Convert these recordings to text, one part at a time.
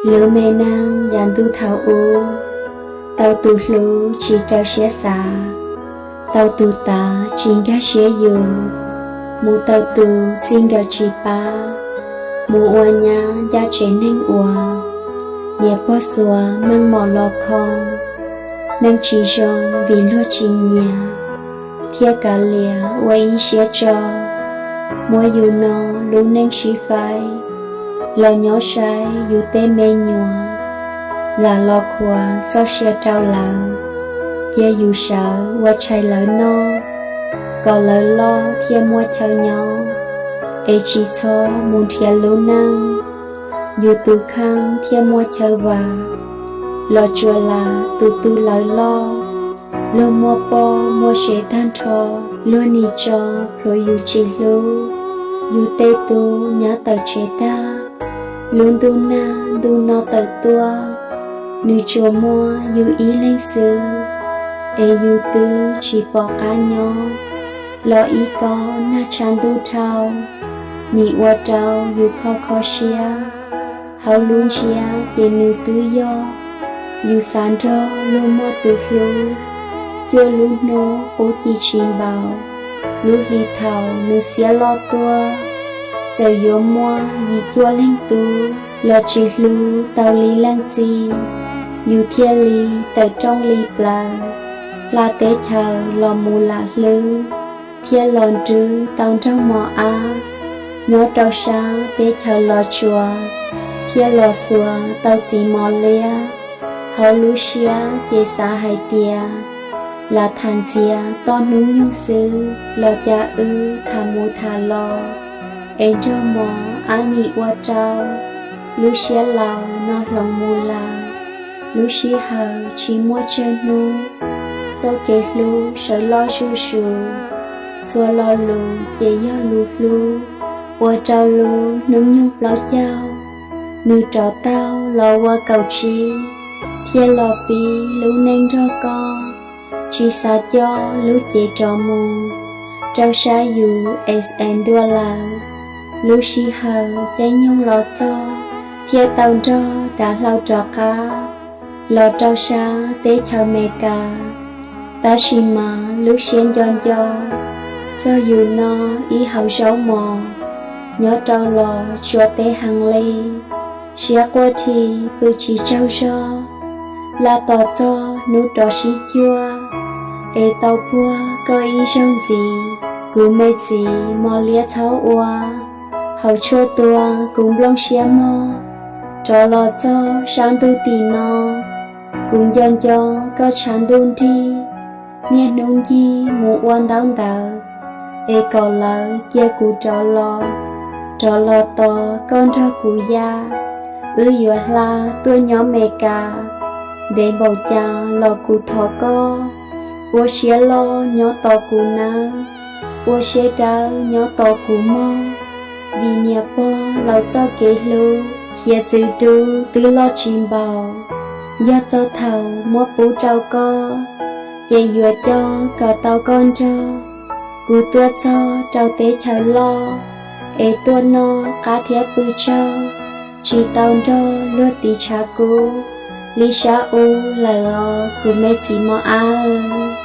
Lub me neej yav ntuj thaum ub, tau tus hlub tsis raws siab xav, tau tus tav tsis nkag siab yus, mus tau tus txij nkawm tsis pab, mus ua nyab ncaj tsev neeg uas niam pog xuas meej mom los kho. Neej tsis zoo vim luag tsis nyiam, thiaj kav liam ua ib siab tso, muab yus no lub neej sib faib, los nyob saib yus tej me nyuam, lam los khuam txoj sia rau lawv, cia yus sawv ua tshais lawv noj, kom lawv loj thiaj muaj chaw nyob, es tsis txhob mus nrhiav lub neej, yus tus kheej thiaj muaj chaw vam, los tsuas lam tus tu lawv loj, luag muaj poj muaj sev tag nrho, luag nim tso plhuav yus tsis hlub, yus tej tub nyab tawm tsev tag, lub ntuj nag ntuj no tawm tuaj, nws tsuas muaj yus ib leeg xwb, es yus twb tsis pom qab nyob, los ib kob nag tshav ntuj dhau, nim ua rau yus kho kho siab, hauv lub ntsiab ces nws twb yog, yus xav nrog luag muaj tus hlub, cuaj lub hnub qub ci tsis npaum, lub hli thaum nws xiab loj tuaj, txawm yuav muaj yim cuaj leeg tub, los tsis hlub tau li leej txiv, yus thiaj li tawm rooj li plawv, hla teb chaws los mus lam hlwb, thiaj los nrwb tau nraug mos ab, nyob rau sab teb chaws Los Tsuas, thiaj los xuas tau txiv mos liab, hauv lub siab ces xav hais tias, lam tham ntxias toj hnub nyoog xwb, los cas wb tham mus tham los, es nraug mos ab nim ua rau lub siab laus no hloov mus lawm, lub sij hawm tsis muaj tsawg hnub, txoj kev hlub sawv loj zuj zus, txhua lo lus ces yog lus hlub, ua rau lub hnub nyoog plaub caug, nws rov taug los ua kaum tsib, thiaj los pib lub neej nrog koj, tsis xav coj lub cev rov mus, rau sab yus es es dua lawm, lub sij hawm caij nyoog los txog, thiaj tau nrog dav hlau rov qab, los rau sab teb chaws Amelikas, tab sis mas lub siab nco nco, txog yus no ib hauv zaub mos, nyob rau los tsuas teb heev li, siab quaj dhi pw tsis tsaug zog, laj tos txog hnub rov sib cuag, es tau puag koj ib zaug ntxiv, kuv me txiv mos liab txhob ua, hauv tshuaj tua kuv nplooj siab mog, rov los txog sab ntuj tim no, kuv nco nco koj tshav ntuj nrig, niaj hnub ncig mus ua ntaub ntawv, es kom lawv cia kuv rov los, rov los tos koj nrog kuv ya, wb yuav hla tuaj nyob Amelikas, ntev npaum cas los kuv thov koj, ua siab loj nyob tos kuv nawb, ua siab dawb nyob tos kuv mog, vim niam pog laus txoj kev hlub, hiav txwv dub twb loj tsis npaum, yog txog thaum muab pub rau koj, ces yuav coj kom tau koj nrog kuv tuaj txog rau teb chaws loj, es tuaj noj qab thiab pw tsaug, tsis tau nrog luag tiv tshav kub li sab ub lawm os kuv me txiv mos ab.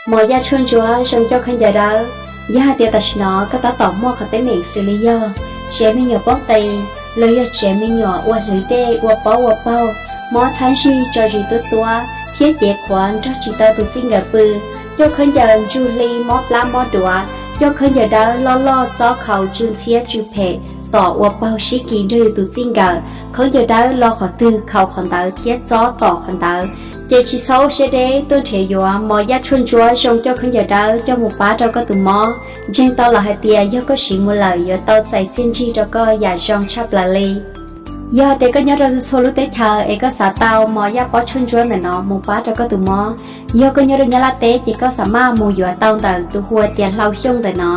Mos Yaj Tshuaj Ntsuab zoo coj khaub ncaws dawb, yog hais tias tam sim no koj tab tom muaj qhov teeb meem xws li yog tsev me nyuam poob qes, los yog tsev me nyuam ua hlwv dej ua pob ua paug, mob txhab zig tso zis tuab tuab thiab cev qhuav nrog tsis tau tus txij nkawm pw, coj khaub ncaws ntsuj hli mob plab mob duav, coj khaub ncaws dawb loj loj txob khaus tsw ntxhiab tsw phem, tom ua paug sib kis nrog yus tus txij nkawm, khaub ncaws dawb lo qhov twg khaus qhov ntawd thiab txob tom qhov ntawd, ces tsis txhob ua siab deb tuaj nrhiav yuav Mos Yaj Tshuaj Ntsuab zoo coj khaub ncaws dawb coj mus pab rau koj tus mob. Ntseeg tau lawm hais tias yog koj siv mus lawm yuav tau txais txiaj ntsig rau koj yam zoo tshaj plaws li. Yog hais tias koj nyob rau txhua lub teb chaws es koj xav tau Mos Yaj Pob Tshuaj Ntsuab ntawm no mus pab rau koj tus mob, yog koj nyob rau Nyab Laj teb ces koj xav maj mus yuav tau ntawm tus hu ua tias Hlau Xyooj ntawm no.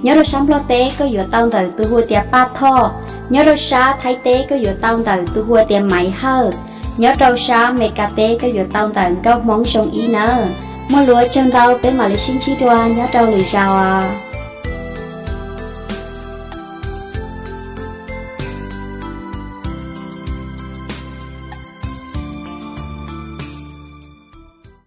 Nyob rau sab Nplog teb koj yuav tau ntawm tus hu ua tias Paj Thoj. Nyob rau sab Thaib teb koj yuav tau ntawm tus hu ua tias Maiv Hawj. Nyob rau sab Meskas teb koj yuav tau ntawm Nkauj Hmoob Zoo Ib nawb. Muaj lus ua tsaug ntau, peb mam li sib ntsib dua nyob rau lwm zaus.